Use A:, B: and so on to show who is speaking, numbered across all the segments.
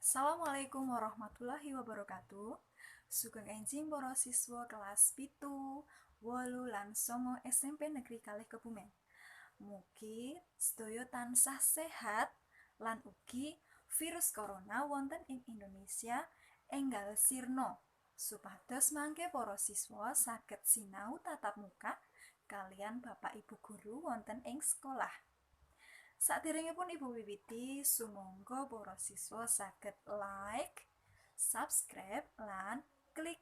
A: Assalamualaikum warahmatullahi wabarakatuh. Sugeng enjing para siswa kelas 7, 8 lan 9 SMP Negeri Kalih Kebumen. Mugi sedaya tansah sehat lan ugi virus corona wonten ing Indonesia enggal sirna supados mangke para siswa saged sinau tatap muka kaliyan Bapak Ibu guru wonten ing sekolah. Saderengipun Ibu wiwiti, sumangga para siswa saged like, subscribe, lan klik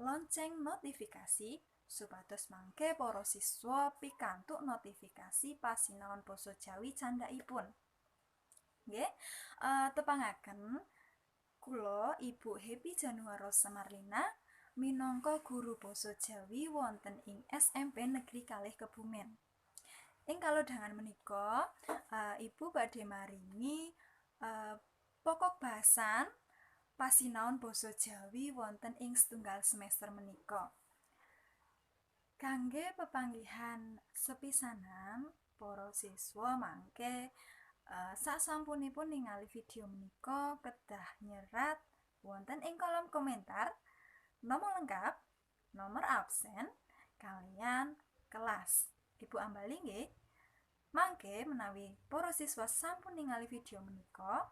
A: lonceng notifikasi supados mangke para siswa pikantuk notifikasi pasinaon basa Jawi candhakipun. Nggih, tepangaken kula Ibu Happy Januarosa Marlina minangka guru basa Jawi wonten ing SMP Negeri Kalih Kebumen. Ing kalodhangan menika, Ibu badhe maringi pokok bahasan pasinaon basa Jawi wonten ing setunggal semester menika. Kangge pepanggihan sepisanan, para siswa mangke sasampunipun ningali video menika kedah nyerat wonten ing kolom komentar nomor lengkap, nomor absen, kaliyan kelas. Ibu ambali nggih. Mangke menawi para siswa sampun ningali video menika,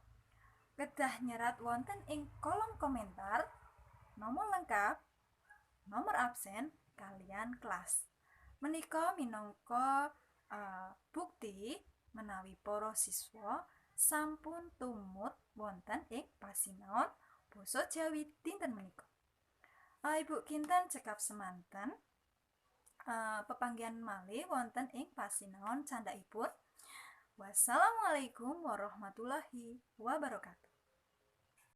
A: kedah nyerat wonten ing kolom komentar nomor lengkap, nomor absen, kaliyan kelas. Menika minangka bukti menawi para siswa sampun tumut wonten ing pasinaon basa Jawi dinten menika. Ibu kinten cekap semanten. Pepanggihan malih wonten ing pasinaon candhakipun. Wassalamualaikum warahmatullahi wabarakatuh.